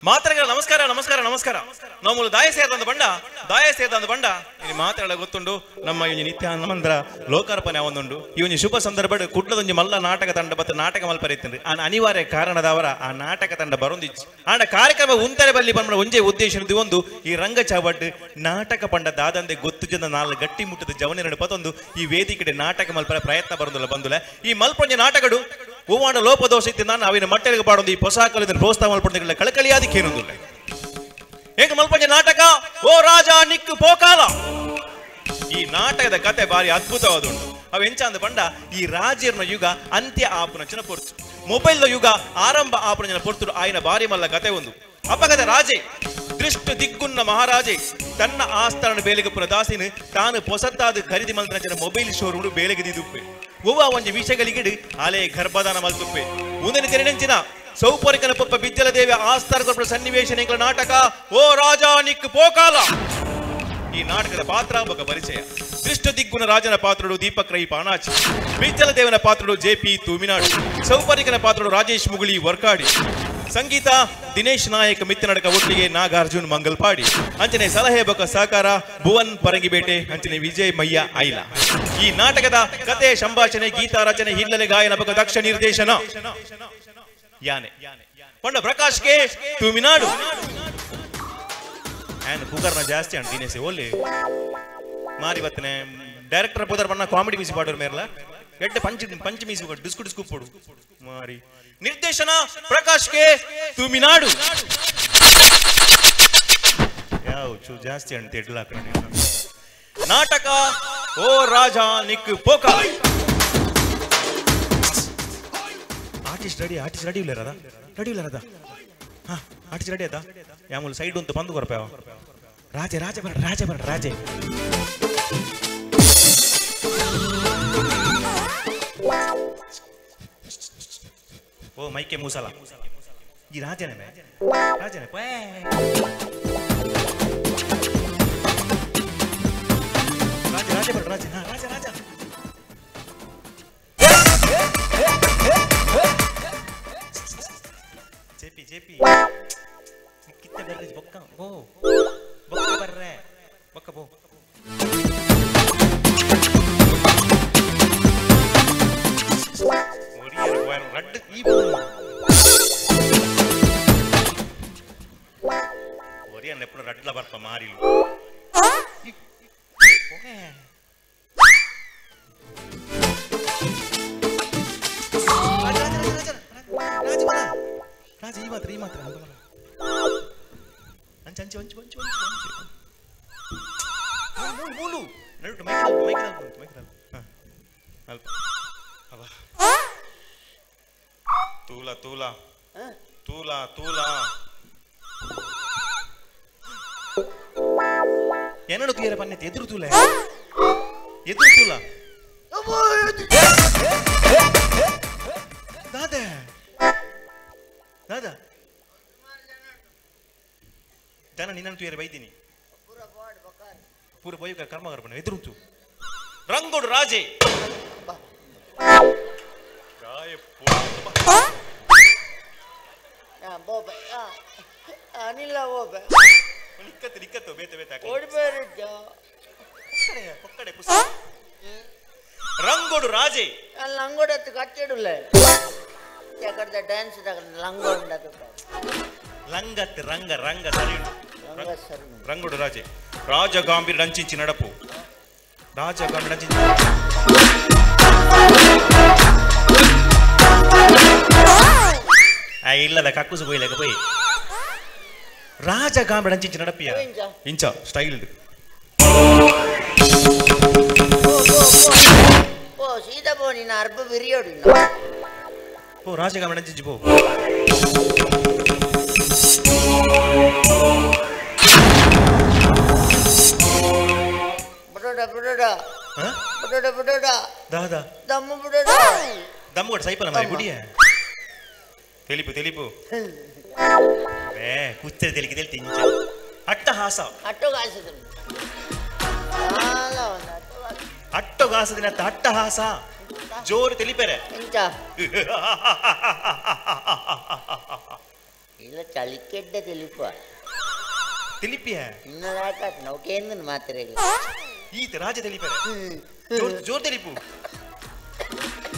ಮಾತ್ರಗಳ ನಮಸ್ಕಾರ ನಮಸ್ಕಾರ ನಮಸ್ಕಾರ. ನಮ್ಮಲು ದಾಯ ಸೇರಿದಂತ ಬಂಡ, ದಾಯ ಸೇರಿದಂತ ಬಂಡ ಇಲ್ಲಿ ಮಾತ್ರಗಳ ಗೊತ್ತುಂಡು. ನಮ್ಮ ಈ ನಿತ್ಯಾನಂದ ಲೋಕಾರ್ಪಣೆ ಒಂದುಂಡು. ಈ ಒಂದು ಶುಭ ಸಂದರ್ಭ ಕುಡ್ಲದೊಂಜಿ ಮಲ್ಲ ನಾಟಕ ತಂಡ ಮತ್ತು ನಾಟಕ ಮಲ್ಪರಿತ್ತಂದ್ರೆ ಆ ಅನಿವಾರ್ಯ ಕಾರಣದವರ ಆ ನಾಟಕ ತಂಡ ಬರೊಂದಿಚ್ಚು. ಆಂಡ ಕಾರ್ಯಕ್ರಮ ಉಂತರೆ ಬಲ್ಲಿ ಬಂದ ಒಂಜೇ ಉದ್ದೇಶ ಒಂದು ಈ ರಂಗ ಚಾವಡ್ ನಾಟಕ ಪಂಡ ದಾದಂದೆ ಗೊತ್ತು ಜನ ನಾಲ್ ಗಟ್ಟಿ ಮುಟ್ಟದ ಜವನಿರಡು ಪತೊಂದು ಈ ವೇದಿಕೆ ನಾಟಕ ಮಲ್ಪರ ಪ್ರಯತ್ನ ಬರಂದುಲ್ಲ ಬಂದುಲ್ಲ. ಈ ಮಲ್ಪೊಂಜ ನಾಟಕಡು ಹೂವಾಣ ಲೋಪದೋಷ ಇತ್ತು ನಾನು ಅವಿನ ಮಟ್ಟೆಗೆ ಪಾಡೊಂದು ಈ ಹೊಸ ಕಲಿದ ಪ್ರೋತ್ಸಾಹ ಮಲ್ಪೊಂದಿಲ್ಲ ಕಳಕಳಿಯಾದಿಕ್ಕೇನೊಂದುಲ್ಲ. ಹೇಗೆ ಮಲ್ಪಂಜ ನಾಟಕ ಓ ರಾಜ ನಿಕ್ಕು ಪೋಕಾಲ. ಈ ನಾಟಕದ ಕತೆ ಬಾರಿ ಅದ್ಭುತವಾದುಂಟು. ಅವು ಎಂಚ ಅಂದ ಪಂಡ ಈ ರಾಜರ್ನ ಯುಗ ಅಂತ್ಯ ಆಪುನಂಚಿನ ಪೊರ್ತು, ಮೊಬೈಲ್ ಯುಗ ಆರಂಭ ಆಪುನಂಚಿನ ಪೊರ್ತು ಆಯ್ನ ಬಾರಿ ಮಲ್ಲ ಕತೆ ಒಂದು. ಅಪಗದ ರಾಜೆ ದೃಷ್ಟ ದಿಗ್ಗುನ್ನ ಮಹಾರಾಜೆ ತನ್ನ ಆಸ್ಥಾನ ಬೇಲೆಗೆ ಪುರ ದಾಸಿನ ತಾನು ಪೊಸತ್ತಾದ ಖರೀದಿ ಮಲ್ತನ ಮೊಬೈಲ್ ಶೋರೂಮ್ ಬೇಲೆಗೆ ದಿದುಪ್ಪೆ ಒವ್ವ ಒಂಜಿ ವಿಷಯಗಳಿಗೆ ಆಲೆ ಗರ್ಭದಾನ ಮಲ್ತುಪ್ಪೆ. ಮುಂದಿನ ತೆರೆನಂಚಿನ ಸೌಪರಿಕನ ಪಪ್ಪ ಬಿಜ್ಜಲ ದೇವಿ ಆಸ್ಥಾನ ಕೊರಪುನ ಸನ್ನಿವೇಶನ ನಾಟಕ ಓ ರಾಜ ನಿಕ್ಕು ಪೋಕಾಲ. ಈ ನಾಟಕದ ಪಾತ್ರ ಬೊಕ ಪರಿಚಯ. ದೃಷ್ಟ ದಿಗ್ಗುಣ ರಾಜನ ಪಾತ್ರಡು ದೀಪಕ್ ರೈ ಪಾಣಾಚಿ, ಬಿಜ್ಜಲ ದೇವನ ಪಾತ್ರಡು ಜೆ ಪಿ ತೂಮಿನಾಡು, ಸೌಪರಿಕನ ಪಾತ್ರಡು ರಾಜೇಶ್ ಮುಗುಳಿ ವರ್ಕಾಡಿ, ಸಂಗೀತ ದಿನೇಶ್ ನಾಯಕ್ ಮಿತ್ತನಡಕ ಒಟ್ಟಿಗೆ ನಾಗಾರ್ಜುನ್ ಮಂಗಲ್ಪಾಡಿ, ಅಂಚನೆ ಸಲಹೆ ಬೊಕ ಸಹಕಾರ ಭುವನ್ ಪರಂಗಿಬೇಟೆ, ಅಂಚನೆ ವಿಜಯ್ ಮಯ್ಯ ಐಲ. ಈ ನಾಟಕದ ಕತೆ, ಸಂಭಾಷಣೆ, ಗೀತಾ ರಚನೆ, ಹಿನ್ನೆಲೆ ಗಾಯನ ಬೊಕ ದಕ್ಷ ನಿರ್ದೇಶನ ಯಾನೆ ಪಂಡ ಪ್ರಕಾಶ್ ಕೆ ತೂಮಿನಾಡು. ಪುಗರ್ನ ಜಾಸ್ತಿ ಅಂಡ್ ದಿನೇಶ್ ಓಲಿ ಮಾರಿ ಬತ್ತನೆ ಡೈರೆಕ್ಟರ್ ಪುದರ್ ಬಣ್ಣ ಕಾಮಿಡಿ ಮೀಸಿ ಪಾಡೋರು ಮೇರ್ಲ ಎಡ್ಡೆ ಪಂಚ್ ಪಂಚ್ ಮೀಸಿ ಡಿಸ್ಕು ಡಿಸ್ಕು ಪೋಡು ಮಾರಿ. ನಿರ್ದೇಶನ ಪ್ರಕಾಶ್ ಕೆ ತೂಮಿನಾಡು. ಯಾವ ಚೂ ಜಾಸ್ತಿ ಅಂತ ಎಡ್ಲಾಕ ನಾಟಕ ಓ ರಾಜ ನಿಕ್ ಪೋಕ. Artist ready, artist ready ಇಲ್ಲ ರಾಧಾ, ರೆಡಿ ಇಲ್ಲ ರಾಧಾ. ಹಾ ಆರ್ಟಿಸ್ಟ್ ರೆಡಿ ಆಯ್ತಾ? ಯಾಮೂಲು ಸೈಡ್ ಅಂತ ಬಂದು ಕೊರಪ ರಾಜೆ ರಾಜೆ ಬರ ರಾಜೆ ಬರ ರಾಜೆ. ಓ ಮೈಕೆ ಮೂಸಲ ಈ ರಾಜನೇ ರಾಜನೇ ರಾಜೆ ರಾಜೆ ಬರ ರಾಜೆ ರಾಜ ರಾಜ. ಜೆಪಿ ಜೆಪಿ ಕಿತ್ತೆ ಬರ್ರಿ ಬೊಕ್ಕ ಓ ಬೊಕ್ಕ ಬರ್ರೆ ಬೊಕ್ಕ ಬೋ. ಒರಿಯನ್ ಎప్పుడు ರಡ್ಲ ಬರ್ಪ ಮಾರಿಲು. ರಾಜ ಈ ಮಾತ್ರ ಈ ಮಾತ್ರ ಅಂಚೆ ಅಂಚೆ ಅಂಚೆ ಅಂಚೆ ಅಂಚೆ ಮೂಲು ಮೂಲು ನಡು mic mic mic ಅಲ್ಪ ಅವ ತೂಲ ತೂಲ ತೂಲ ತೂಲ ಏನಡು ತುಯರ ಪನ್ನೆತ್ ಎದುರು ತೂಲ ಎದುರು ತೂಲ ದಾದಾ ದಾದಾ ಜನ ನಿನ್ನನ್ನು ತುಯರ ಬೈತೀನಿ ಪೂರ ಬೈಕ ಕರ್ಮ ಕರ್ಪಣ ಎದುರು ತು ರಂಗೋಡು ರಾಜೆ ರಂಗೋಡು ರಾಜೆ ಲಂಗೋಡತ್ತು ಕಟ್ಟಿಡುಲ್ಲ ಡ್ಯಾನ್ಸ್ ಲಂಗೋಡ ರಂಗತ್ ರಂಗ ರಂಗ ಸರಿ ರಂಗೋಡು ರಾಜೆ ರಾಜ ಗಾಂಭೀರ್ ರಂಚಿಂಚಿ ನಡಪು ರಾಜ ಗಾಂಭೀರ್ ರಂಚಿಂಚಿ ಇಲ್ಲದ ಕಕ್ಕುಸು ಪೋಯ್ಲಕ ಪೋಯ್ ರಾಜ ಗಾಂಭೀರ್ ರಂಚಿಂಚಿ ನಡಪಿಯ ಇಂಚ ಸ್ಟೈಲ್ ಓ ಸೀದಾ ಪೋ ನಿನ್ನ ಅರ್ಬ ಬಿರಿಯೋಡು ಪೋ ರಾಜ ಗಾಂಭೀರ್ ರಂಚಿಂಚಿ ಪೋ. ಬಡೋಡ ಬಡೋಡ ಬಡೋಡ ಬಡೋಡ ದಾದಾ ದಮ್ಮು ಬಡೋಡ ದಮ್ಮು ಕೊಡ ಸೈಪನ ಮಾರಿ ಗುಡಿಯ ತೆಲಿಪು ತೆಲಿಪು ಏ ಕುಚ್ಚರ ತೆಲಿಕೆ ತೆಲಿ ತಿಂಚ ಅಟ್ಟಹಾಸ ಅಟ್ಟಗಾಸದ ಅಟ್ಟಗಾಸದಿನ ಅಟ್ಟಹಾಸ ಜೋರು ತೆಲಿಪೆರೆ ಎಂಚ ಇಲ್ಲ ಚಳಿಕೆಡ್ಡ ತಿಳಿಪ ತಿಳಿಪಿಯ ಇನ್ನದಾಕ ನೌಕೇಂದನ್ ಮಾತ್ರ ಇಲ್ಲ ಈತ ರಾಜ ತಿಳಿಪರೆ ಜೋರ್ ಜೋರ್ ತಿಳಿಪು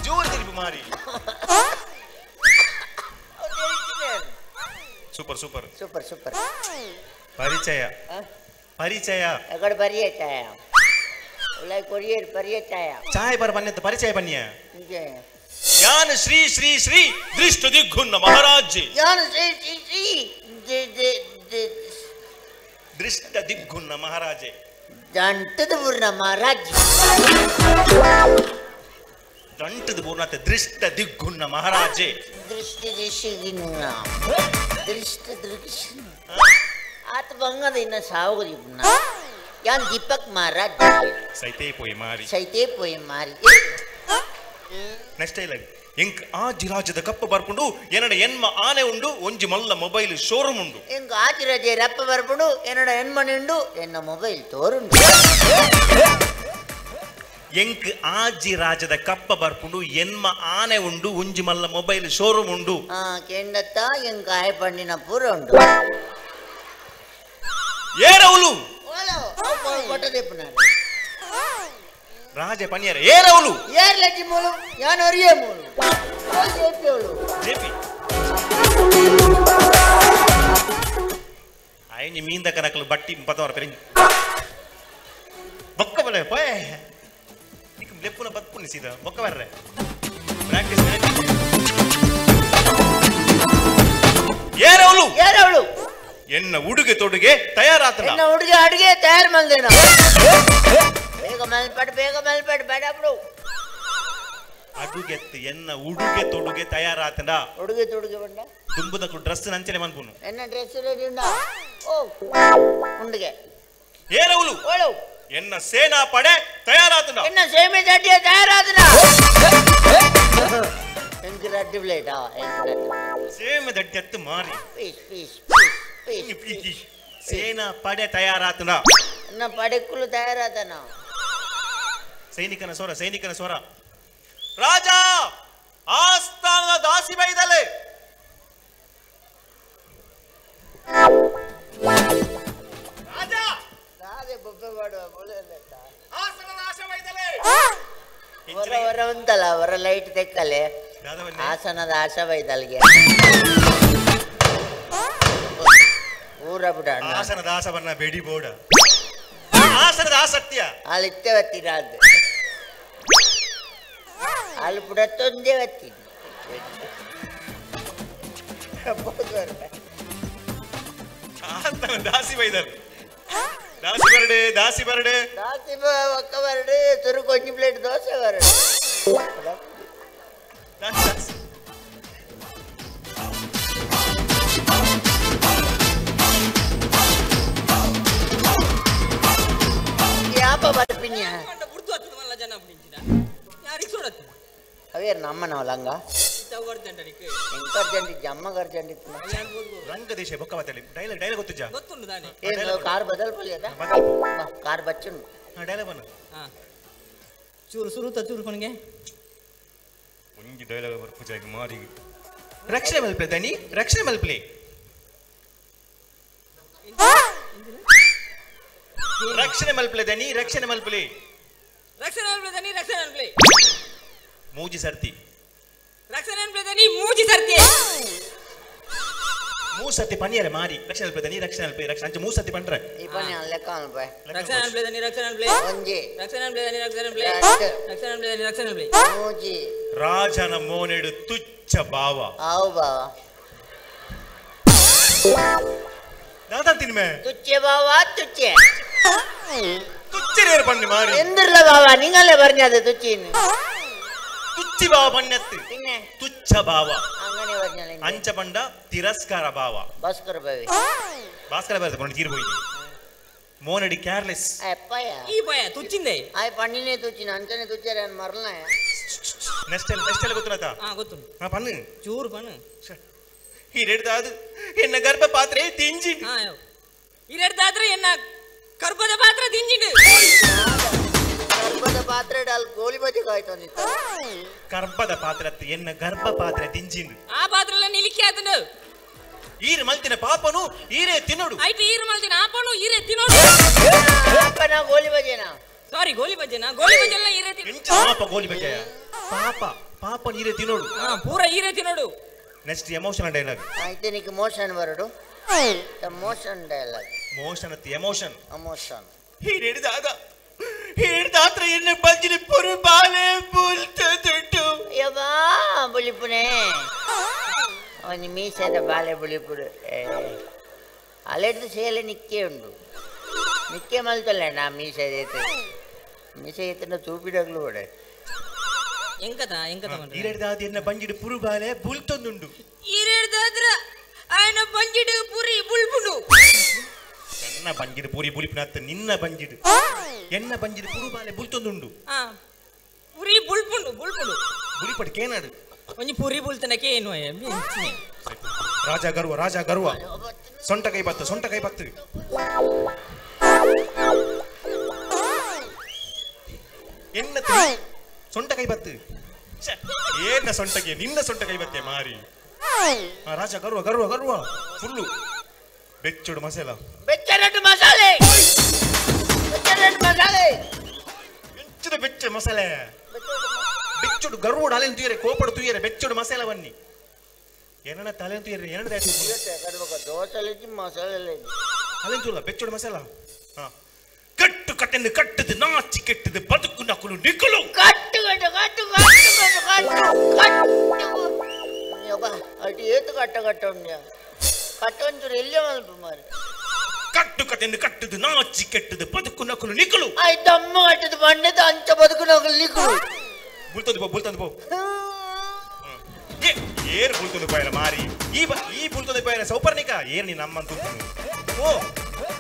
ಜೋರ್ ತಿಳಿಪು ಮಾರಿ ಸೂಪರ್ ಸೂಪರ್ ಸೂಪರ್ ಸೂಪರ್ ಪರಿಚಯ ಪರಿಚಯ ಎಕಡೆ ಪರಿಚಯ ಉಳ್ಳಾಯಿ ಕೊರಿಯರ್ ಪರಿಚಯ ಚಾಯ್ ಬರ ಬನ್ನಿ ಪರಿಚಯ ಬನ್ನಿಯ ಯಾನ್ ಶ್ರೀ ಶ್ರೀ ಶ್ರೀ ದೃಷ್ಟ ದಿಗ್ಗುನ್ನ ಮಹಾರಾಜ್ ಯಾನ್ ಶ್ರೀ ಶ್ರೀ ಶ್ರೀ ದೃಷ್ಟ ದಿಗ್ಗುನ್ನ ಮಹಾರಾಜೆ ದಂಟದ ಪೂರ್ಣ ಮಹಾರಾಜ್ ದಂಟದ ಪೂರ್ಣತೆ ದೃಷ್ಟ ದಿಗ್ಗುನ್ನ ಮಹಾರಾಜೆ ದೃಷ್ಟಿ ದಿಶಿಗಿನ್ನ ದೃಷ್ಟ ದೃಕ್ಷ ಆತ ಬಂಗದ ಇನ್ನ ಸಾವುದಿಗ್ನ ಯಾನ್ ದೀಪಕ್ ಮಹಾರಾಜ್ ಸೈತೆ ಪೋಯಿ ಮಾರಿ ಸೈತೆ ಪೋಯಿ ಮಾರಿ ನೆಕ್ಸ್ಟ್ ಡೈಲಾಗ್ ಎಂಕ್ ಆಜಿರಾಜದ ಕಪ್ಪ ಬರ್ಪುಂಡು ಎನ್ನಡ ಎನ್ಮ ಆನೆ ಉಂಡು ಒಂಜಿ ಮಲ್ಲ ಮೊಬೈಲ್ ಶೋರೂಮ್ ಉಂಡು ಎಂಕ್ ಆಜಿರಾಜೆ ರಪ್ಪ ಬರ್ಪುಂಡು ಎನ್ನಡ ಎನ್ಮನೆ ಉಂಡು ಎನ್ನ ಮೊಬೈಲ್ ತೋರುಂಡು ಎಂಕ್ ಆಜಿರಾಜದ ಕಪ್ಪ ಬರ್ಪುಂಡು ಎನ್ಮ ಆನೆ ಉಂಡು ಒಂಜಿ ಮಲ್ಲ ಮೊಬೈಲ್ ಶೋರೂಮ್ ಉಂಡು ಆ ಕೆಂಡತ್ತ ಎಂಕ್ ಆಯ ಪಂಡಿನ ಪೂರ ಉಂಡು ಏರೌಲು ರಾಜ ಪನಿಯರ ಏರೌಲು ಏರ್ ಲಜ್ಜಿ ಮೂಲು ಯಾನ್ ಒರಿಯೇ ಮೂಲು ಜೇಪಿಯವಳು ಜೇಪಿ ಆಯ್ನಿ ಮೀಂದ ಕನಕಲು ಬಟ್ಟಿ ಪತವರ ಪೆರಿಂಜಿ ಬೊಕ್ಕ ಬಲೆ ಪೋಯ್ ನಿಕ್ ಲೆಪ್ಪುನ ಬತ್ಪುನಿ ಸೀದಾ ಬೊಕ್ಕ ಬರ್ರೆ ಪ್ರಾಕ್ಟೀಸ್ ಏರೌಲು ಏರೌಲು ಎನ್ನ ಉಡುಗೆ ತೊಡುಗೆ ತಯಾರಾತನ ಎನ್ನ ಉಡುಗೆ ಅಡುಗೆ ತಯಾರು ಮಲ್ದೇನ ಬೇಗ ಮಲ್ಪಡು ಬೇಗ ಮಲ್ಪಡು ಬೇಡ ಬಿಡು ಅಡುಗೆತ್ತು ಎನ್ನ ಉಡುಗೆ ತೊಡುಗೆ ತಯಾರಾತನ ಉಡುಗೆ ತೊಡುಗೆ ಬಂಡ ದುಂಬುದಕ್ಕೂ ಡ್ರೆಸ್ ನಂಚನೆ ಮನ್ಪುನು ಎನ್ನ ಡ್ರೆಸ್ ರೆಡಿ ಉಂಡ ಓ ಉಂಡುಗೆ ಏರೌಲು ಓಳು ಎನ್ನ ಸೇನಾ ಪಡೆ ತಯಾರಾತನ ಎನ್ನ ಸೇಮೆ ಚಟಿಯ ತಯಾರಾತನ ಎಂಕ್ ರಡ್ಡು ಪ್ಲೇಟಾ ಸೇಮೆ ದಡ್ಡತ್ತು ಮಾರಿ ಪೀಸ್ ಪೀಸ್ ಪೀಸ್ ಪೀಸ್ ಸೇನಾ ಪಡೆ ತಯಾರಾತನ ಎನ್ನ ಪಡೆಕ್ಕುಲು ತಯಾರಾತನ ಸೈನಿಕನ ಸ್ವರ ಸೈನಿಕನ ಸ್ವರ ರಾಜ ಆಸ್ಥಾನದ ದಾಸಿ ಬೈದಲೆ ರಾಜ ರಾಜ ಬೊಬ್ಬೆ ಮಾಡುವ ಬೋಲತ್ತ ಆಸನದ ಆಸೆ ಬೈದಲೆ ಹೊರ ಹೊರ ಉಂಟಲ್ಲ ಹೊರ ಲೈಟ್ ತೆಕ್ಕಲೆ ಆಸನದ ಆಸೆ ಬೈದಲ್ಗೆ ಊರ ಬಿಡ ಆಸನದ ಆಸವನ್ನ ಬೇಡಿ ಬೋಡ ಆಸನದ ಆಸಕ್ತಿಯ ಅಲ್ಲಿ ವತ್ತಿ ರಾಜ ಅಲ್ಲಿ ಪುಡತ್ತೊಂದೇ ವತ್ತಿ ಆಸನ ದಾಸಿ ಬೈದರು ದಾಸಿ ಬರಡೆ ದಾಸಿ ಬರಡೆ ದಾಸಿ ಒಕ್ಕ ಬರಡೆ ತುರು ಕೊಂಚ ಪ್ಲೇಟ್ ದೋಸೆ ಬರಡೆ ದಾಸಿ ಯಾಪ ಬರ್ಪಿನ್ಯ ಅವೇ ನಮ್ಮನವ ಲಂಗ ಎಂಕರ್ಜಂಟಿ ಜಮ್ಮ ಗರ್ಜಂಟಿ ರಂಗ ದೇಶ ಬೊಕ್ಕ ಮಾತಾಡಿ ಡೈಲಾಗ್ ಡೈಲಾಗ್ ಗೊತ್ತಿಜ್ಜಾ ಗೊತ್ತುಂಟು ತಾನೆ ಏನು ಕಾರ್ ಬದಲ್ ಪೊಲಿಯದ ಕಾರ್ ಬಚ್ಚುಂಡು ಡೈಲಾಗ್ ಬನ್ನ ಚೂರು ಸುರುತ ಚೂರು ಕೊನೆಗೆ ಒಂಜಿ ಡೈಲಾಗ್ ಬರ್ಪುಜಾಗಿ ಮಾರಿ ರಕ್ಷಣೆ ಮಲ್ಪ್ಲೆ ದನಿ ರಕ್ಷಣೆ ಮಲ್ಪ್ಲೆ ರಕ್ಷಣೆ ಮಲ್ಪ್ಲೆ ದನಿ ರಕ್ಷಣೆ ಮಲ್ಪ್ಲೆ ರಕ್ಷಣೆ ಮಲ್ಪ್ಲೆ ದನಿ ರಕ್ಷಣೆ ಮಲ್ಪ್ಲೆ ಮೂಜಿ ಸರ್ತಿ ರಕ್ಷಣೆ ಮಲ್ಪ್ಲೆ ದನಿ ಮೂಜಿ ಸರ್ತಿ ಮೂರು ಸರ್ತಿ ಪನಿಯರೆ ಮಾರಿ ರಕ್ಷಣೆ ಮಲ್ಪ್ಲೆ ದನಿ ರಕ್ಷಣೆ ಮಲ್ಪ್ಲೆ ರಕ್ಷಣೆ ಅಂಚೆ ಮೂರು ಸರ್ತಿ ಪಂಡ್ರೆ ಈ ಪನಿ ಲೆಕ್ಕ ಅನ್ಪೆ ರಕ್ಷಣೆ ಮಲ್ಪ್ಲೆ ದನಿ ರಕ್ಷಣೆ ಮಲ್ಪ್ಲೆ ಒಂಜಿ ರಕ್ಷಣೆ ಮಲ್ಪ್ಲೆ ದನಿ ರಕ್ಷಣೆ ಮಲ್ಪ್ಲೆ ರಕ್ಷಣೆ ಮಲ್ಪ್ಲೆ ದನಿ ರಕ್ಷಣೆ ಮಲ್ಪ್ಲೆ ಮೂಜಿ ರಾಜನ ಮೋನೆಡು ತುಚ್ಚ ಭಾವ ಆವು ಭಾವ ದಾದಾ ತಿನ್ಮೆ ತುಚ್ಚೆ ಭಾವ ತುಚ್ಚೆ ತುಚ್ಚರೇರು ಪಣ್ಣಿ ಮಾರಿ എന്തില്ല ഭാവ നിങ്ങളല്ലേ പറഞ്ഞത് തുച്ചിന്ന് ತುಚ್ಚಿ ಭಾವ ಪಣ್ಣೆತ್ತು പിന്നെ ತುಚ್ಚ ಭಾವ അങ്ങനെ പറഞ്ഞാൽ ಅಂಚ ಪಂಡ ತಿರಸ್ಕಾರ ಭಾವ ಭಾಸ್ಕರ ಭಾವಿ ಭಾಸ್ಕರ ಭಾವ ಪಂಡ ತೀರು ಹೋಯ್ತು ಮೋನಡಿ ಕೇರ್ಲೆಸ್ ಎಪ್ಪಯ್ಯ ಈ ಪಯ ತುಚ್ಚಿಂದೆ ಆಯ್ ಪಣ್ಣಿನೇ ತುಚ್ಚಿನ ಅಂಚನೆ ತುಚ್ಚಾರ ಮರಲ ನೆಕ್ಸ್ಟ್ ನೆಕ್ಸ್ಟ್ ಎಲ್ಲ ಗೊತ್ತಿಲ್ಲ ಹಾ ಗೊತ್ತುಂಟು ಹಾ ಪಣ್ಣು ಚೂರು ಪಣ್ಣು ಈ ರೇಡ್ದಾದು ಎನ್ನ ಗರ್ಭ ಪಾತ್ರೆ ತಿಂಜಿ ಈ ರೇಡ್ದಾದ್ರೆ ಎನ್ನ ಗರ್ಭದ ಪಾತ್ರೆ ತಿಂಜಿಂಡು ಗರ್ಭದ ಪಾತ್ರೆ ಅಲ್ಲಿ ಗೋಲಿ ಬಜ್ಜಿ ಕಾಯ್ತೊಂದಿತ್ತು ಗರ್ಭದ ಪಾತ್ರೆ ಎನ್ನ ಗರ್ಭ ಪಾತ್ರೆ ತಿಂಜಿಂಡು ಆ ಪಾತ್ರೆ ನಿಲಿಕೆ ಆತನು ಈರು ಮಲ್ತಿನ ಪಾಪನು ಈರೇ ತಿನ್ನೋಡು. ಐಟ್ ಈರು ಮಲ್ತಿನ ಆಪನು ಈರೇ ತಿನ್ನೋಡು. ಪಾಪನ ಗೋಲಿ ಬಜೆನಾ? ಸಾರಿ ಗೋಲಿ ಬಜೆನಾ? ಗೋಲಿ ಬಜೆಲ್ಲ ಈರೇ ತಿನ್ನೋಡು. ಎಂಚ ಪಾಪ ಗೋಲಿ ಬಜೆಯ? ಪಾಪ ಪಾಪ ಈರೇ ತಿನ್ನೋಡು. ಹಾ ಪೂರ ಈರೇ ತಿನ್ನೋಡು. Next emotional dialogue. ಆಯ್ತು ನಿಕ್ ಮೋಷನ್ ಬರಡು. The motion dialogue. Motion ಅತ್ತಿ ಎಮೋಷನ್. ಎಮೋಷನ್. ಹೀರೆಡಿದಾಗ ಹೀರೆಡಿದಾತ್ರ ಎನ್ನ ಬಂಜಿನಿ ಪುರು ಬಾಲೆ ಬುಲ್ತದುಂಟು. ಯವ್ವಾ ಬುಲಿಪುನೆ ಅವನಿ ಮೀಸದ ಬಾಲೆ ಬುಲಿಪುಡು. ಅಲೆಡ್ದು ಸೇಲೆ ನಿಕ್ಕೆ ಉಂಡು ನಿಕ್ಕೆ ಮಲ್ತಲ್ಲ ನಾ ಮೀಸೆ ಏತು ಮೀಸೆ ಏತನ ತೂಪಿಡಗ್ಲು ಕೂಡ ಎಂಕತ ಎಂಕತ ಈರೆಡ್ದಾದ ಎನ್ನ ಬಂಜಿಡು ಪುರು ಬಾಲೆ ಬುಲ್ತೊಂದುಂಡು. ಈರೆಡ್ದಾದ್ರ ಆಯನ ಬಂಜಿಡು ಪುರಿ ಬುಲ್ಪುಂಡು. ಎನ್ನ ಬಂಜಿಡು ಪುರಿ ಬುಲಿಪುನತ್ತ ನಿನ್ನ ಬಂಜಿಡು ಎನ್ನ ಬಂಜಿಡು ಪುರು ಬಾಲೆ ಬುಲ್ತೊಂದುಂಡು. ಪುರಿ ಬುಲ್ಪುಂಡು ಬುಲ್ಪುಂಡು ಬುಲಿಪಡು ಕೇನಾಡು ಒಂಜಿ ಪುರಿ ಬುಲ್ತನಕ್ಕೆ ಏನು ರಾಜ ಗರ್ವ ರಾಜ ಗರ್ವ ಸೊಂಟ ಕೈ ಬತ್ತು ಸೊಂಟ ಕೈ ಬತ್ತು. ಎನ್ನ ಸೊಂಟ ಕೈ ಬತ್ತು ಏನ ಸೊಂಟಕ್ಕೆ ನಿನ್ನ ಸೊಂಟ ಕೈ ಬತ್ತೆ ಮಾರಿ. ರಾಜ ಗರ್ವ ಗರ್ವ ಗರ್ವ ಫುಲ್ಲು ಬೆಚ್ಚುಡು ಮಸಾಲ ಬೆಚ್ಚರಟ್ಟು ಮಸಾಲೆ ಬೆಚ್ಚರಟ್ಟು ಮಸಾಲೆ ಬೆಚ್ಚುಡು ಬೆಚ್ಚ ಮಸಾಲೆ ಬೆಚ್ಚುಡು ಗರ್ವಡು ಅಲೆನ್ ತುಯರೆ ಕೋಪಡು ತುಯರೆ ಬೆಚ್ಚುಡು ಮಸಾಲ ಬನ್ನಿ ಏನನ್ನ ತಲೆ ತುಯರೆ ಏನನ್ನ ದೋಸೆ ಮಸಾಲೆ ಅಲೆನ್ ತುಲ್ಲ ಬೆಚ್ಚುಡು ಮಸಾಲ. ಕಟ್ಟು ಕಟ್ಟೆನ್ನು ಕಟ್ಟದು ನಾಚಿ ಕೆಟ್ಟದು ಬದುಕು ನಕಲು ನಿಕಲು ಕಟ್ಟು ಕಟ್ಟು ಕಟ್ಟು ಕಟ್ಟು ಕಟ್ಟು ಕಟ್ಟು ಅటు ಏತು ಕಟ್ಟ ಕಟ್ಟ ಉಂಡ ಕಟ್ಟೊಂಚೂರು ಎಲ್ಲೇ ಮಲ್ಪ ಮಾರಿ ಕಟ್ಟು ಕಟ್ಟೆನ್ನು ಕಟ್ಟದು ನಾಚಿ ಕೆಟ್ಟದು ಬದುಕು ನಕಲು ನಿಕಲು ಆಯ್ತು ಅಮ್ಮ ಕಟ್ಟದು ಬಂಡದ ಅಂಚ ಬದುಕು ನಕಲು ನಿಕಲು ಬುಲ್ತಂದು ಪೋ ಬುಲ್ತಂದು ಪೋ ಏರು ಬುಲ್ತಂದು ಪೋಯಲ್ಲ ಮಾರಿ ಈ ಈ ಬುಲ್ತಂದು ಪೋಯರೆ ಸೌಪರ್ಣಿಕ ಏರು ನೀನು ಅಮ್ಮಂತ ಓ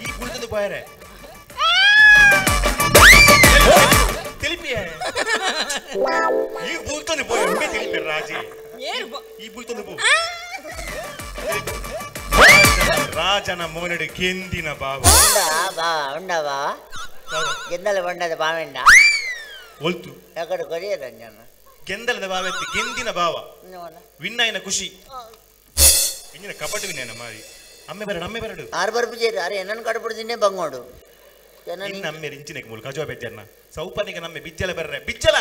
ಈ ಬುಲ್ತಂದು ಪೋಯರೆ ತಿಳಿಪಿಯ ಈ ಬುಲ್ತಂದು ಪೋಯ ಒಮ್ಮೆ ತಿಳಿಪಿ ರಾಜಿ ಈ ಬುಲ್ತಂದು ಪೋ ರಾಜನ ಮೋನಡು ಕೆಂದಿನ ಬಾವ ಬಾ ಉಂಡವಾ ಗೆಂದಲ ಬಂಡದ ಬಾವೆಂಡ ಒಲ್ತು ಎಕಡೆ ಕೊರಿಯದ ಜನ ಗೆಂದಲದ ಬಾವೆತ್ತಿ ಗೆಂದಿನ ಭಾವ ವಿನ್ನಾಯನ ಖುಷಿ ಇಂಜಿನ ಕಪಟ ವಿನ್ನಾಯನ ಮಾರಿ ಅಮ್ಮೆ ಬರಡು ಅಮ್ಮೆ ಬರಡು ಆರು ಬರ್ಪು ಸೇರಿ ಅರೆ ಎನ್ನನ್ನು ಕಡಪಡ್ತೀನಿ ಬಂಗೋಡು ನಿನ್ನ ಅಮ್ಮೆ ರಿಂಚಿನಕ್ಕೆ ಮೂಲ ಕಜುವ ಬೆಜ್ಜರ್ನ ಸೌಪರ್ಣಿಕ ನಮ್ಮೆ ಬಿಜ್ಜಲ ಬರ್ರೆ ಬಿಜ್ಜಲ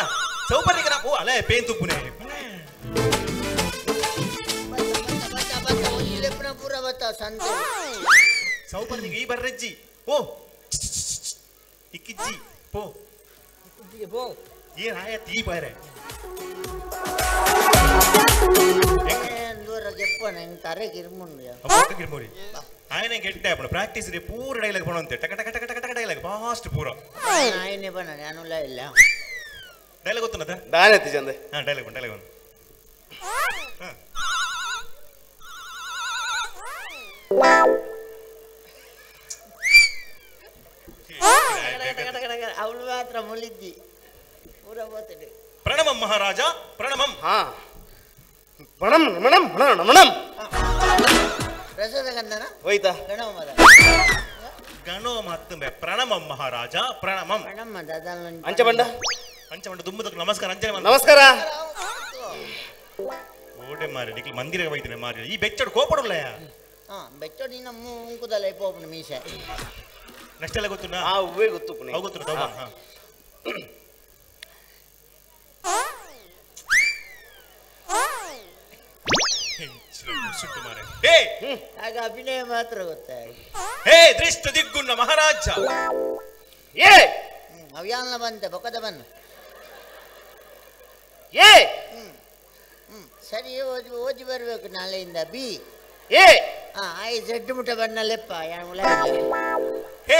ಸೌಪರ್ಣಿಕ ಓ ಅಲೆ ಪೇನ್ ತುಪ್ಪುನೆ ಸೌಪರ್ಣಿಕ ಈ ಬರ್ರೆಜ್ಜಿ ಓ ಇಕ್ಕಿಜ್ಜಿ ಪೋ ಪೋ ಏನ್ ಆಯತ್ ಈ ಬಾರೆ ఆయన గెట్టే అప్పుడు ప్రాక్టీస్ రే పూర డైలాగ్ పడంతే టక టక టక టక టక డైలాగ్ ఫాస్ట్ పూర ఆయనే పన ഞാനുല്ല ಇಲ್ಲ డైలాగ్ వస్తున్నదా దానెత్తి చందే డైలాగ్ డైలాగ్ ಅವಳು ಮಾತ್ರ ಮುಲಿದ್ದಿ ಪೂರ పోతాడు. ప్రణమం మహారాజా ప్రణమం. ಪ್ರಣಮ್ ನಮಣಂ ನಮಣಂ ಪ್ರಸಾದ ಗಂಧನ ಹೋಯ್ತಾ ಗಣಮ ಗಣೋ ಮತ್ತೊಮ್ಮೆ ಪ್ರಣಮಂ ಮಹಾರಾಜ ಪ್ರಣಮಂ ಪ್ರಣಮ ಅಂಚಬಂಡ ಅಂಚಬಂಡ ದುಮ್ಮದಕ್ಕೆ ನಮಸ್ಕಾರ ಅಂಚನೆ ನಮಸ್ಕಾರ. ಓಡೆ ಮಾರಿ ನಿಕ್ಲಿ ಮಂದಿರ ಹೋಯ್ತೀನಿ ಮಾರಿ ಈ ಬೆಚ್ಚಡು ಕೋಪಡಲ್ಲ. ಹಾ ಬೆಚ್ಚಡು ನಿನ್ನ ಮುಂಕುದಲ್ಲ ಇಪ್ಪೋಪುಣ ಮೀಸೆ ನೆಕ್ಸ್ಟ್ ಎಲ್ಲ ಗೊತ್ತು ಆ ಹೂವೇ ಗೊತ್ತು ಪುಣೆ ಅವು ಗೊತ್ತು ತಗೋ. ಹಾ ಆಗ ಅಭಿನಯ ಮಾತ್ರ ಗೊತ್ತಾಗ. ಹೇ ದೃಷ್ಟ ದಿಗ್ಗುಣ್ಣ ಮಹಾರಾಜ ಏ ಅವ್ಯಾಲ್ನ ಬಂತೆ ಬೊಕ್ಕದ ಬನ್ನ ಏ ಸರಿ ಓದಿ ಓದಿ ಬರಬೇಕು ನಾಳೆಯಿಂದ ಬಿ ಏ I Z ಮುಟ್ಟ ಬನ್ನಲೆಪ್ಪ ಹೇ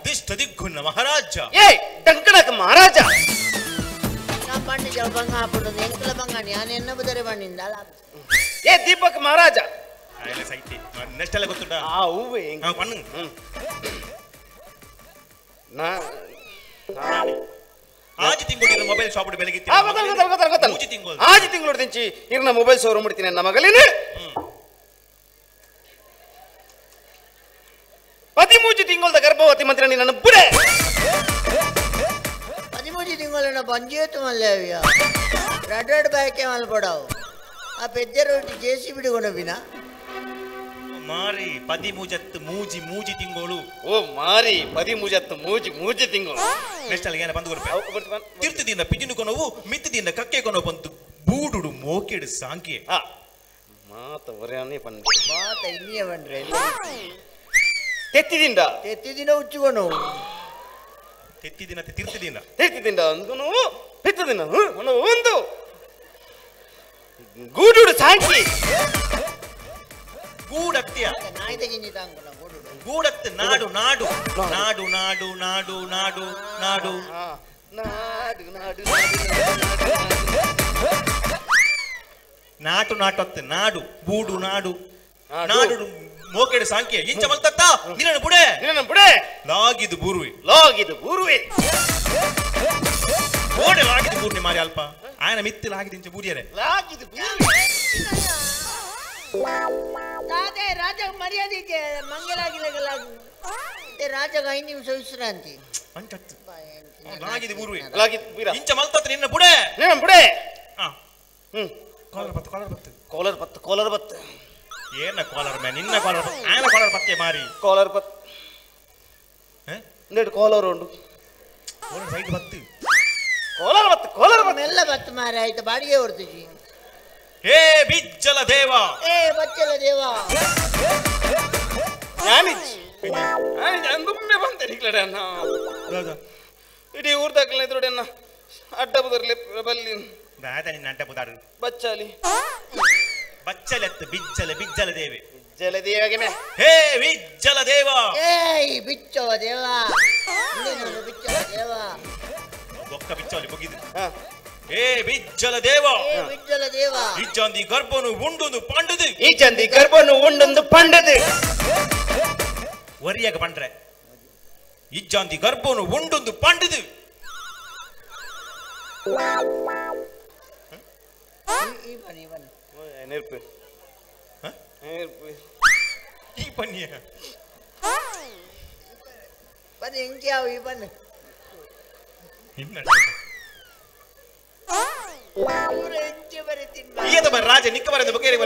ದಿಷ್ಟ ದಿಗ್ಗುಣ್ಣ ಮಹಾರಾಜ ಏ ಡಂಕಣಕ ಮಹಾರಾಜ ನಾ ಪಂಡಿತ ಬಂಗ ಹಾಪುಂಡು ಎಂಕಲ ಬಂಗ ನಾನು ಎನ್ನ ಬುದರೆ ಬಂಡಿಂದ ಏ ದೀಪಕ್ ಮಹಾರಾಜ ಸೈತಿ ನೆಕ್ಸ್ಟ್ ಎಲ್ಲ ಗೊತ್ತುಂಟಾ ಆ ಹೂವೆ ಪಣ್ಣು ನಾ ಆಜಿ ತಿಂಗಳು ಮೊಬೈಲ್ ಶಾಪ್ ಬೆಳಗ್ಗೆ ಆಜಿ ತಿಂಗಳು ತಿಂಚಿ ಇರ್ನ ಮೊಬೈಲ್ ಶೋರೂಮ್ ಬಿಡ್ತೀನಿ ನನ್ನ ಮಗಲಿನ 13 ತಿಂಗಳದ ಗರ್ಭವತಿ ಮಂತ್ರಿ ನನ್ನ ಬುಡೆ 13 ತಿಂಗಳ ಬಂಜೇತು ಮಲ್ಲೇವಿಯ ರಡ್ರಡ್ ಬಾಯ್ಕೆ ಮಲ್ಪಡವು ಆ ಪೆದ್ದ ರೊಟ್ಟಿ ಜೇಸಿ ಬಿಡಿ ಕೊನಬಿನ ಮಾರಿ ಪದಿಮೂಜತ್ತು ಮೂಜಿ ಮೂಜಿ ತಿಂಗಳು. ಓ ಮಾರಿ ಪದಿಮೂಜತ್ತು ಮೂಜಿ ಮೂಜಿ ತಿಂಗಳು. ನೆಕ್ಸ್ಟ್ ಅಲ್ಲಿಗೆ ಬಂದು ಕೊಡ್ಪೆ. ತಿರ್ತದಿಂದ ಪಿಜಿನು ಕೊನವು ಮಿತ್ತದಿಂದ ಕಕ್ಕೆ ಕೊನವು ಬಂತು ಬೂಡುಡು ಮೋಕೆಡು ಸಾಂಕಿಯೆ. ಮಾತ ಒರೆಯಾನೆ ಪಂಡ ಮಾತ ಇನ್ನಿಯ ಬಂದ್ರೆ ತೆತ್ತಿದಿಂದ ತೆತ್ತಿದಿನ ಉಚ್ಚುಕೊನವು ತೆತ್ತಿದಿನ ತಿರ್ತದಿಂದ ತಿರ್ತದಿಂದ ಒಂದು ನೋವು ಪಿತ್ತದಿನ ಒಂದು ಗೂಡುಡು ಸಾಂಕಿ ಗೂಡತ್ಯ ಗೂಡತ್ ನಾಡು ನಾಡು ನಾಡು ನಾಡು ನಾಡು ನಾಡು ನಾಡು ನಾಡು ನಾಡು ನಾಟು ನಾಟತ್ತು ನಾಡು ಬೂಡು ನಾಡು ನಾಡು ಮೋಕೆಡು ಸಾಂಖ್ಯ ಇಂಚ ಮಲ್ತತ್ತ ನಿನ್ನ ಬುಡೆ ನಿನ್ನ ಬುಡೆ ಲಾಗಿದು ಬೂರುವೆ ಲಾಗಿದು ಬೂರುವೆ ಓಡೆ ಲಾಗಿದು ಬೂರ್ನಿ ಮಾರಿ ಅಲ್ಪ ಆಯನ ಮಿತ್ತಿ ಲಾಗಿದು ಇಂಚ ಬೂರಿಯರೆ ಲಾಗಿದು ಬೂರುವೆ. ತಾತೆ ರಾಜ ಮರ್ಯಾದೆ ಮಂಗಲಾಗಿಲ್ಲ ರಾಜಗ 5 ನಿಮಿಷ ವಿಶ್ರಾಂತಿ ಅಂಚತ್ತು ಲಾಗಿದು ಬೂರುವೆ ಲಾಗಿದು ಬೀರ ಇಂಚ ಮಲ್ತತ್ತ ನಿನ್ನ ಬುಡೆ ನಿನ್ನ ಬುಡೆ. ಕಾಲರ್ ಬತ್ತು ಕಾಲರ್ ಬತ್ತು ಕಾಲರ್ ಬತ್ತು ಕಾಲರ್ ಬತ್ತು ಏನ ಕಾಲರ್ ಮೇ ನಿನ್ನ ಕಾಲರ್ ಬತ್ತು ಆಯನ ಕಾಲರ್ ಬತ್ತೆ ಮಾರಿ ಕಾಲರ್ ಬತ್ತು ನೆಟ್ ಕಾಲರ್ ಉಂಡು ಕಾಲರ್ ಸೈಡ್ ಬತ್ತು ಕಾಲರ್ ಬತ್ತು ಕಾಲರ್ ಬತ್ತು ಮೆಲ್ಲ ಬತ್ತು ಮಾರಿ ಆಯ್ತು ಬಾಡಿಗೆ ಹೊರ್ತಿಜಿ. ಹೇ ಬಿಜ್ಜಲ ದೇವ ಏ ಬಚ್ಚಲ ದೇವ ನಾನಿಜ್ ನಾನಿಜ್ ಅಂದುಮ್ಮೆ ಬಂತೆ ನಿಕ್ಲಡೆ ಅಣ್ಣ ಇಡೀ ಊರ್ದಾಕ್ಲ ಎದುರುಡೆ ಅಣ್ಣ ಅಡ್ಡ ಬುದರ್ಲೆ ಬಲ್ಲಿ ದಾದ ನಿನ್ನ ಅಡ್ಡ ಬುದಾರು ಬಚ್ಚಾಲಿ ಬಚ್ಚಲೆತ್ತು ಬಿಜ್ಜಲ ಬಿಜ್ಜಲ ದೇವೆ ಬಿಜ್ಜಲ ದೇವಗೆ ಮೇ ಹೇ ಬಿಜ್ಜಲ ದೇವ ಏಯ್ ಬಿಚ್ಚವ ದೇವ ನೀನು ಬಿಚ್ಚವ ದೇವ ಬೊಕ್ಕ ಬಿಚ್ಚವಲಿ ಬೊಗಿದು. ಏ ಬಿಜ್ಜಲ ದೇವ ಏ ಬಿಜ್ಜಲ ದೇವ ಇಜ್ಜಂದಿ ಗರ್ಭನು ಉಂಡುಂದು ಪಂಡದು ಇಜ್ಜಂದಿ ಗರ್ಭನು ಉಂಡುಂದು ಪಂಡದು ಒರಿಯಾಗ ಪಂಡ್ರೆ ಇಜ್ಜಂದಿ ಗರ್ಭನು ಉಂಡುಂದು ಪಂಡದು. ನೆನಪು ಈ ಪನ್ನಿಯ ಬನ್ನಿ ಹೆಂಗೆ ಯಾವ ಈ ಬನ್ನಿ ರಾಜ ನಿಕ್ಕ ಬರೆದ ಬೊಕೇರಿ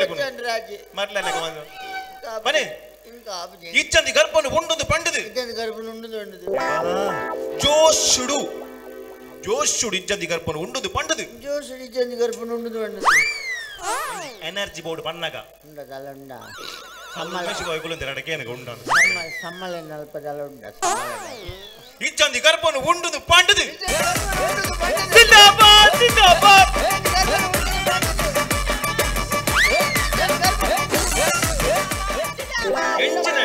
ಬನ್ನಿ ಇಚ್ಚಂದಿ ಗರ್ಭನು ಉಂಡುಂದು ಪಂಡದು ಇಚ್ಚಂದಿ ಗರ್ಭನು ಉಂಡುಂದು ಪಂಡದು ಜೋಶುಡು ಜೋಶುಡು ಇಚ್ಚಂದಿ ಗರ್ಭನು ಉಂಡುಂದು ಪಂಡದು ಜೋಶುಡು ಇಚ್ಚಂದಿ ಗರ್ಭನು ಉಂಡುಂದು ಪಂಡದು ಎನರ್ಜಿ ಬೋರ್ಡ್ ಪಣ್ಣಗ ಉಂಡ ತಲ ಉಂಡ ಸಮ್ಮಲ ನಲ್ಪ ತಲ ಉಂಡ ಇಚ್ಚಂದಿ ಗರ್ಭನು ಉಂಡುಂದು ಪಂಡದು ಜಿಂದಾಬಾದ್ ಜಿಂದಾಬಾದ್. ಎಂಚಿನ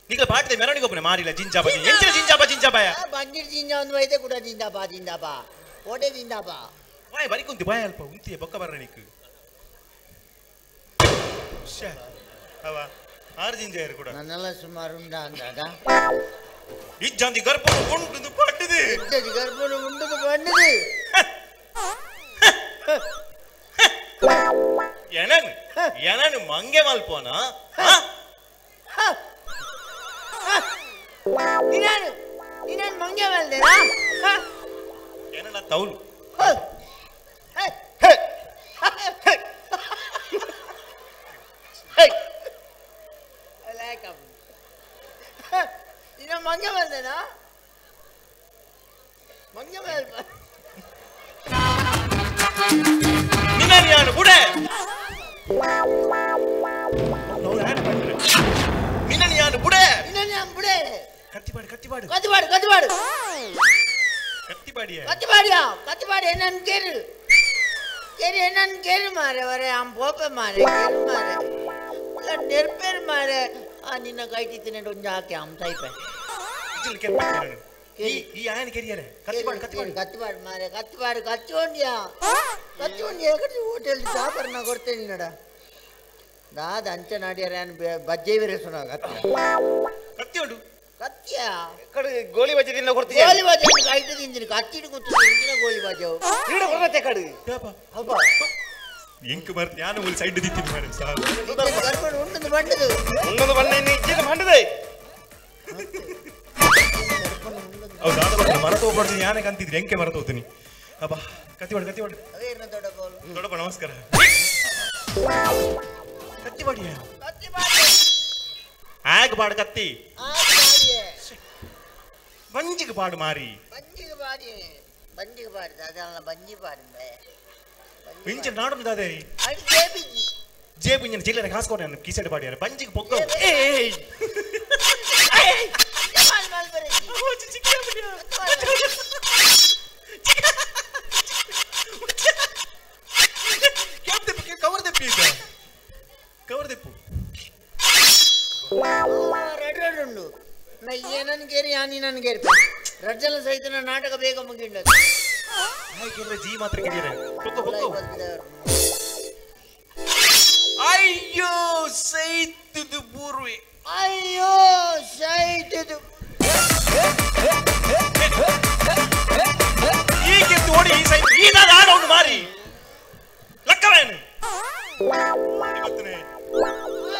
ನಿಗಲ ಪಾಟದ ಮೆರವಣಿಗೆ ಒಬ್ಬನೇ ಮಾರಿಲ್ಲ ಜಿಂಜಾಬ ಎಂಚಿನ ಜಿಂಜಾಬ ಜಿಂಜಾಬಾಯ ಬಂಜಿರ್ ಜಿಂಜಾ ಒಂದು ವೈದ್ಯ ಕೂಡ ಜಿಂದಾಬಾ ಜಿಂದಾಬಾ ಕೋಟೆ ಜಿಂದಾಬಾ ಬಾಯ್ ಬರಿ ಕುಂತಿ ಬಾಯ್ ಅಲ್ಪ ಉಂತಿಯ ಬೊಕ್ಕ ಬರ್ರ ನಿಕ್ ಅವ ಆರು ಜಿಂಜಾಯರು ಕೂಡ ನನ್ನೆಲ್ಲ ಸುಮಾರು ಉಂಡ ಅಂದಾಗ ಇಜ್ಜಂದಿ ಗರ್ಭನು ಉಂಡುದು ಪಂಡದು ಇಜ್ಜಂದಿ ಗರ್ಭನು ಉಂಡುದು ಪಂಡದು ಎನನು ಎನನು ಮಂಗೆ ಮಲ್ಪೋನ ನೀನು ನೀನು ಮಂಗೆ ಮಲ್ದೇನಾ ಏನನ್ನ ತೌಲು ನೀನು ಮಂಗೆ ಮಲ್ದೇನಾ ಮಂಗೆ ಮಲ್ಪ ನಿನ್ನ ಯಾನು ಬುಡೆ ನಿನ್ನ ಯಾನು ಬುಡೆ ನಿನ್ನ ಯಾನು ಬುಡೆ ಕತ್ತಿಪಾಡು ಕತ್ತಿಪಾಡು ಕತ್ತಿಪಾಡು ಕತ್ತಿಪಾಡು ಕತ್ತಿಪಾಡಿಯ ಕತ್ತಿಪಾಡಿಯ ಕತ್ತಿಪಾಡಿ என்னன்னு கேரு கேரு என்னன்னு கேரு மாறே வர ஆம் போப்ப மாறே கேரு மாறே ಇಲ್ಲ ನೆರ್ಪೇರು ಮಾರೆ ಆ ನಿನ್ನ ಕೈ ತಿನ್ನಿಟ್ಟು ಒಂದು ಹಾಕಿ ಆಮ್ ಸಾಯ್ಪೆ ಈ ಆಯನ ಕೆರಿಯರೆ ಕತ್ತಿಪಾಡು ಕತ್ತಿಪಾಡು ಕತ್ತಿಪಾಡು ಮಾರೆ ಕತ್ತಿಪಾಡು ಕತ್ತಿಕೊಂಡಿಯಾ ಕತ್ತಿಕೊಂಡಿಯಾ ಕಡೆ ಹೋಟೆಲ್ ಸಾಪರ್ನ ಕೊಡ್ತೇನೆ ನಡ ದಾದ ಅಂಚನಾಡಿಯರ ಬಜ್ಜೆ ಬೇರೆ ಕತ್ತಿ ಕತ್ತಿಯೋಡು ಕತ್ತಿಯ ಕಡೆ ಗೋಲಿ ಬಜ್ಜೆ ತಿನ್ನ ಕೊಡ್ತೀಯ ಗೋಲಿ ಬಜ್ಜೆ ಐದು ತಿಂದಿನಿ ಕತ್ತಿಡು ಕೂತು ತಿಂದಿನ ಗೋಲಿ ಬಜ್ಜೆ ಈಡ ಕೊಡತ್ತೆ ಕಡೆ ಅಬ್ಬ ಎಂಕ್ ಬರ್ತಿ ಯಾನು ಒಂದು ಸೈಡ್ ದಿತ್ತಿ ಮಾರೆ ಸಾರ್ ಗರ್ಭ ಉಂಡದು ಬಂಡದು ಉಂಡದು ಬಂಡ ಇಚ್ಚಿದ ಬಂಡದೆ ಹೌದು ದಾದ ಬರ್ತೀನಿ ಮರತು ಹೋಗ್ಬಿಡ್ತೀನಿ ಯಾನಕ್ಕೆ ಅಂತಿದ್ರಿ ಎಂಕೆ ಮರತು ಹೋಗ್ತೀನಿ ಅಬ್ಬಾ ಕತ್ತಿವಾಡು ಕತ್ತಿವಾಡು ದೊಡ್ಡಪ್ಪ ನಮಸ್ಕಾರ ಕತ್ತಿವಾಡಿ ಕತ್ತಿವಾಡಿ. ಆಗ ಪಾಡು ಕತ್ತಿ ಬಂಜಿಗೆ ಪಾಡು ಮಾರಿ ಬಂಜಿಗೆ ಪಾಡಿ ಬಂಜಿಗೆ ಪಾಡು ಅದಲ್ಲ ಬಂಜಿ ಪಾಡು ಇಂಚ ನಾಡು ದಾದೆ ಜೇಬಿಜಿ ಜೇಬು ಇಂಜಿನ ಚಿಲ್ಲರೆ ಕಾಸು ಕೊಟ್ಟೆ ಕಿಸೆಡ್ ಪಾಡಿಯಾರ ಬಂಜಿಗೆ ಪೊಕ್ಕ ಕವರ್ ದೆಪ್ಪು ಈಗ ಕವರ್ ದೆಪ್ಪು ರಡ್ರಡುಂಡು ಏನನ್ ಕೇರಿ ಆನಿ ನನ್ ಕೇರಿ ರಜ್ಜಲ ಸಹಿತ ನಾಟಕ ಬೇಗ ಮುಗಿಂಡ ಜೀ ಮಾತ್ರ ಕೇಳಿರೆ ಪೊಕ್ಕ ಪೊಕ್ಕ ಅಯ್ಯೋ ಸೈತದು ಪೂರ್ವೆ ಅಯ್ಯೋ ಸೈತದು ಈಗ ಓಡಿ ಈ ಸೈತ ಈ ನಾನು ಮಾರಿ ಲಕ್ಕವೇನು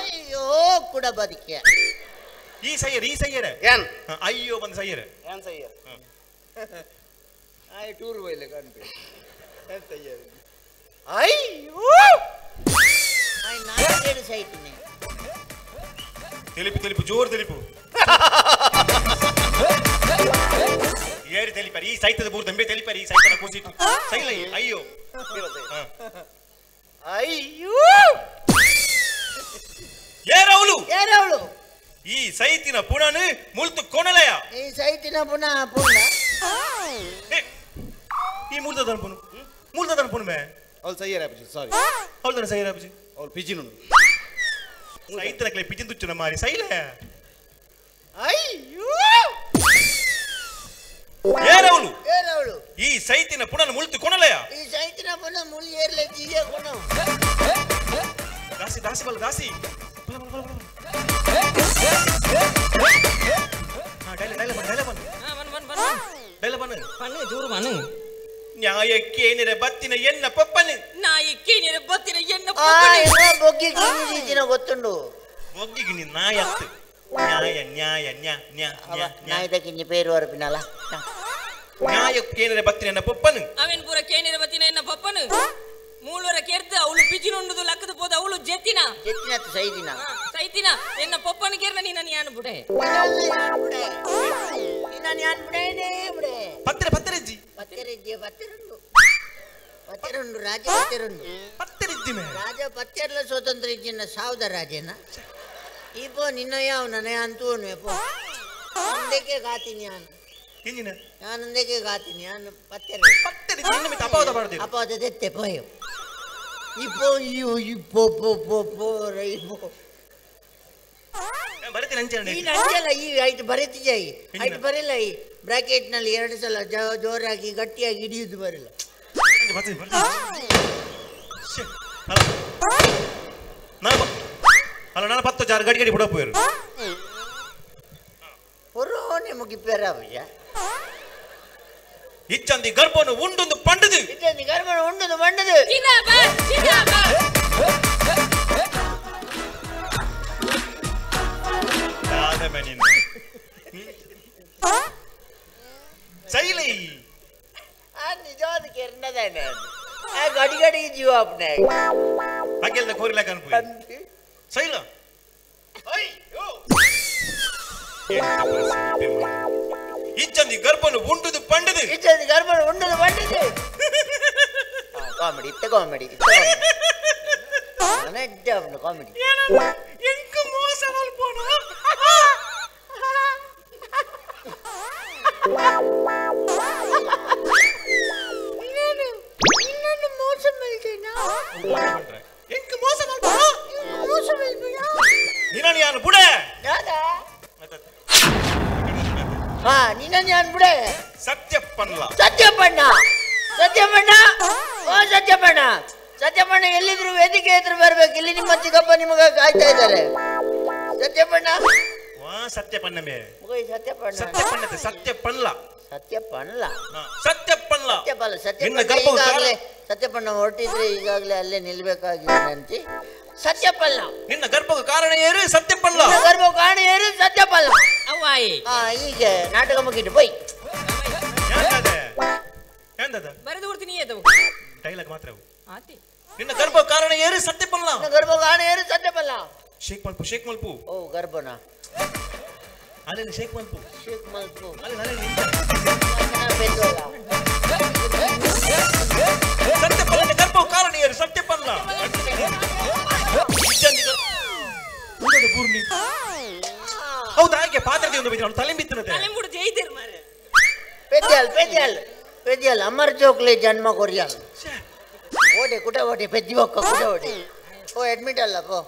ಅಯ್ಯೋ ಕೂಡ ಬದುಕಿಯ ಈ ಸೈಯರ್ ಈ ಸೈಯರ್ ಏನ್ ಅಯ್ಯೋ ಬಂದ ಸೈಯರ್ ಏನ್ ಸೈಯರ್ ಆಯ್ ಟೂರ್ ಹೋಯ್ಲೆ ಕಾಣ್ಪೆ ಏನ್ ಸೈಯರ್ ಅಯ್ಯೋ ಆಯ್ ನಾಲ್ಕೇಳು ಸೈತಿನಿ ತಿಳಿಪು ತಿಳಿಪು ಜೋರು ತಿಳಿಪು ಏರಿ ತಿಳಿಪಾರಿ ಈ ಸೈತದ ಬೂರ್ ದಂಬೆ ತಿಳಿಪಾರಿ ಈ ಸೈತನ ಕೂಸಿಟ್ಟು ಸೈಲ ಅಯ್ಯೋ ಅಯ್ಯೋ ಏರವಳು ಏರವಳು ಈ ಸೈತಿನ ಪುಣನು ಮುಳ್ತು ಕೊಣಲಯ ಈ ಸೈತಿನ ಪುಣ ಪುಣ ಈ ಮುಳ್ತದನ ಪುಣ ಮುಳ್ತದನ ಪುಣ ಮೇ ಅವಳು ಸೈಯರ್ ಆಪಜಿ ಸಾರಿ ಅವಳು ಸೈಯರ್ ಆಪಜಿ ಅವಳು ಪಿಜಿನು ಸೈತನ ಕ್ಲೆ ಪಿಜಿನ್ ತುಚ್ಚುನ ಮಾರಿ ಸೈಲ ಅಯ್ಯೋ ಏರವಳು ಏರವಳು ಈ ಸೈತಿನ ಪುಣನ ಮುಳ್ತು ಕೊಣಲಯ ಈ ಸೈತಿನ ಪುಣ ಮುಳಿ ಏರ್ಲೆ ಜೀಯ ಕೊಣ ದಾಸಿ ದಾಸಿ ಬಲ ದಾಸಿ ಬಲ ಬಲ ಬಲ ಬಲ ಡೈಲ ಡೈಲ ಬನ್ ಡೈಲ ಬನ್ ಬನ್ ಬನ್ ಬನ್ ಡೈಲ ಬನ್ ಬನ್ ಜೋರು ಬನ್ ನ್ಯಾಯಕ್ಕೇನಿರ ಬತ್ತಿನ ಎನ್ನ ಪಪ್ಪನು ನಾಯಕ್ಕೇನಿರ ಬತ್ತಿನ ಎನ್ನ ಪಪ್ಪನು ಆ ಬೊಗ್ಗಿ ಗಿನ್ನಿ ಗೊತ್ತುಂಡು ಬೊಗ್ಗಿ ಗಿನ್ನಿ ನಾಯತ್ತು ನ್ಯಾಯ ನ್ಯಾಯ ನ್ಯಾ ನ್ಯಾ ನ್ಯಾ ನಾಯ್ದ ಕಿಂಜಿ ಪೇರು ವರಪಿನಲ್ಲ ನ್ಯಾಯಕ್ಕೇನಿರ ಬತ್ತಿನ ಎನ್ನ ಪಪ್ಪನು ಅವೇನ್ ಪೂರ ಕೇನಿರ ಬತ್ತಿನ ಎನ್ನ ಪಪ್ಪನು ಮೂಳವರ ಕೆರ್ದು ಅವಳು ಪಿಜಿನುಂಡುದು ಲಕ್ಕದ ಪೋದ ಅವಳು ಜೆತ್ತಿನ ಜೆತ್ತಿನ ಸೈದಿನ ಸೈತಿನ ಎನ್ನ ಪಪ್ಪನ ಕೇರ್ನ ನೀನ ಯಾನು ಬುಡೆ ನಿನ್ನ ಯಾನ್ ಬುಡೇನೇ ಬುಡೆ ಪತ್ರೆ ಪತ್ರೆಜ್ಜಿ ಪತ್ತೆರೆಜ್ಜಿ ಪತ್ತೆರುಂಡು ಪತ್ತೆರುಂಡು ರಾಜ ಪತ್ತೆರುಂಡು ಪತ್ತೆರೆಜ್ಜಿ ಮೇ ರಾಜ ಪತ್ತೆರ್ಲ ಸ್ವತಂತ್ರ ಇಜ್ಜಿನ ಸಾವ್ದ ರಾಜೇನ ಇಪೋ ನಿನ್ನ ಯಾವ ನನ ಅಂತೂ ಪೋ ಅಂದಕ್ಕೆ ಕಾತೀನಿ ನಾನು ಎಂಜಿನ ನಾನು ಅಂದಕ್ಕೆ ಕಾತೀನಿ ನಾನು ಪತ್ತೆರ ಪತ್ತೆರೆಜ್ಜಿ ನಿನ್ನ ಮಿತ್ತ ಅಪವಾದ ಮಾಡದೆ ಅಪವಾದ ದೆತ್ತೆ ಪೋಯೋ ಇಪೋ ಇಯೋ ಇಪೋ ಪೋ ಪೋ ಪೋ ರೈ ಪೋ ಬರೀತೀನಿ ಅಂಚೆ ನೀನು ಅಂಚಲ್ಲ ಈ ಐಟ್ ಬರೀತಿದ್ಯಾ ಈ ಐಟ್ ಬರಿಲ್ಲ ಈ ಬ್ರಾಕೆಟ್ನಲ್ಲಿ ಎರಡು ಸಲ ಜೋರಾಗಿ ಗಟ್ಟಿಯಾಗಿ ಹಿಡಿಯುವುದು ಬರಿಲ್ಲ ಅಲ್ಲ ನಾನು ಪತ್ತು ಜಾರು ಗಡಿ ಗಡಿ ಬಿಡೋ ಪೋಯರು ಹೊರೋನೆ ಮುಗಿಪೇರ ಅಯ್ಯ ಇಚ್ಚಂದಿ ಗರ್ಭನು ಉಂಡೊಂದು ಪಂಡದು ಇಚ್ಚಂದಿ ಗರ್ಭನು ಉಂಡೊಂದು ಪಂಡದು ಜಿಂದಾಬಾದ್ ಜಿಂದಾಬಾದ್ ಸೈಲಿ ಆ ನಿಜವಾದ ಕೆರ್ನದಾನೆ ಆ ಗಡಿ ಗಡಿ ಜೀವ ಅಪ್ನೆ ಅಗೆಲ್ದ ಕೋರಿಲ ಕನ್ಪು ಸೈಲ ಅಯ್ಯೋ ಇಚ್ಚಂದಿ ಗರ್ಭನು ಉಂಡುದು ಪಂಡದು ಇಚ್ಚಂದಿ ಗರ್ಭನು ಉಂಡುದು ಪಂಡದು ಕಾಮಿಡಿ ಇತ್ತ ಕಾಮಿಡಿ ಇತ್ತ ಕಾಮಿಡಿ ಕಾಮಿಡಿ ಎಂಕು ಮೋಸ ಮಲ್ಪೋಣ ನಿನ್ನನ್ನು ಮೋಸ ಮಲ್ತೇನಾ ಎಂಕು ಮೋಸ ಮಲ್ಪೋಣ ಮೋಸ ಮಲ್ಪೋಣ ನಿನ್ನನ್ನು ಯಾನು ಬುಡೆ ಯಾದಾ ಹಾ ನಿನ್ನನ್ನು ಯಾನು ಬುಡೆ ಸತ್ಯಪ್ಪನ್ಲ ಸತ್ಯಪ್ಪಣ್ಣ ಸತ್ಯಪ್ಪಣ್ಣ ಓ ಸತ್ಯಪ್ಪಣ್ಣ ಸತ್ಯಪ್ಪಣ್ಣ ಎಲ್ಲಿದ್ರು ವೇದಿಕೆ ಎದುರು ಬರ್ಬೇಕು ಇಲ್ಲಿ ನಿಮ್ಮ ಚಿಕ್ಕಪ್ಪ ನಿಮಗ ಕಾಯ್ತಾ ಇದ್ದಾರೆ ಸತ್ಯಪ್ಪಣ್ಣ ವಾ ಸತ್ಯಪ್ಪಣ್ಣ ಮೇ ಸತ್ಯಪ್ಪಣ್ಣ ಸತ್ಯಪ್ಪಣ್ಣ ಸತ್ಯಪ್ಪನ್ಲ ಸತ್ಯಪ್ಪಣ್ಣ ಸತ್ಯಪ್ಪಣ್ಣ ಸತ್ಯಪ್ಪಲ್ಲ ಸತ್ಯಪ್ಪಣ್ಣ ಈಗಾಗಲೇ ಸತ್ಯಪ್ಪಣ್ಣ ಹೊರಟಿದ್ರೆ ಈಗಾಗಲೇ ಅಲ್ಲೇ ನಿಲ್ಬೇಕಾಗಿದಂತೆ ಸತ್ಯಪ್ಪಲ್ಲ ನಿನ್ನ ಗರ್ಭಕ್ಕೆ ಕಾರಣ ಏರು ಸತ್ಯಪ್ಪಲ್ಲ ನಿನ್ನ ಗರ್ಭ ಕಾರಣ ಏರು ಸತ್ಯಪ್ಪಲ್ಲ ಅವ್ವಾಯಿ ಆ ಈಗ ನಾಟಕ ಮುಗಿತು ಪೋಯ್ ಬರೆದು ಕೊಡ್ತೀನಿ ಅದು ಡೈಲಾಗ್ ಮಾತ್ರ ಆತಿ ನಿನ್ನ ಗರ್ಭ ಕಾರಣ ಏರು ಸತ್ಯಪ್ಪಲ್ಲ ನಿನ್ನ ಗರ್ಭ ಕಾರಣ ಏರು ಸತ್ಯಪ್ಪಲ್ಲ ಶೇಕ್ ಮಲ್ಪು ಶೇಕ್ ಮಲ್ಪು ಓ ಗರ್ಭನ ಅಲ್ಲೆಲ್ಲ ಶೇಕ್ ಮಲ್ಪು ಶೇಕ್ ಮಲ್ಪು ಅಲ್ಲೆಲ್ಲ ಅಲ್ಲೆಲ್ಲ ಇಂಚ. ಪೆದ್ದೋಲ ಸತ್ಯ ಪಲ್ಲನೆ ಗರ್ಭ ಕಾರಣ ಏರು ಸತ್ಯ ಪಲ್ಲ ಊಟದ ಬೂರ್ಣಿ ಹೌದಾ ಹಾಗೆ ಪಾತ್ರೆ ಒಂದು ಬಿದ್ದು ಅವ್ನು ತಲೆ ಬಿತ್ತಿನತೆ ತಲೆ ಮುಡು ಜೈದೇರ್ ಮಾರೆ ಪೆದ್ಯಾಲ್ ಪೆದ್ಯಾಲ್ ಪೆದ್ಯಾಲ್ ಅಮರ್ ಜೋಕ್ಲೆ ಜನ್ಮ ಕೊರಿಯಾಲ್ ಓಡೆ ಕುಟ ಓಡೆ ಪೆದ್ದಿ ಒಕ್ಕ ಕುಟ ಓಡೆ ಓ ಅಡ್ಮಿಟ್ ಅಲ್ಲ ಪೋ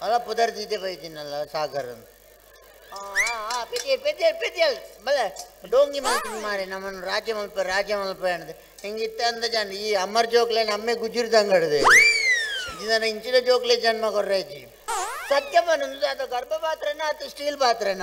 ಅಲ್ಲ ಪುದರ್ದಿದ್ದೆ ಬೈದಿನಲ್ಲ ಸಾಗರ್ ಪೆದ್ಯಾಲ್ ಪೆದ್ಯಾಲ್ ಪೆದ್ಯಾಲ್ ಬಲೆ ಡೋಂಗಿ ಮಲ್ತಿನ ಮಾರೆ ನಮ್ಮನ್ನು ರಾಜ್ಯ ಮಲ್ಪ ರಾಜ್ಯ ಮಲ್ಪ ಅಂದ್ ಹಿಂಗಿತ್ತ ಅಂದ ಜನ ಈ ಅಮರ್ ಜೋಕ್ಲೆ ನಮ್ಮೆ ಗುಜುರ್ದಂಗಡ್ದೆ ಇದನ್ನ ಇಂಚಿನ ಜೋಕ್ಲೆ ಜನ್ಮ ಕೊರ್ರೇಜಿ ಸತ್ಯ ಬನ್ನೊಂದು ಅದು ಗರ್ಭ ಪಾತ್ರನ ಅಥವಾ ಸ್ಟೀಲ್ ಪಾತ್ರನ.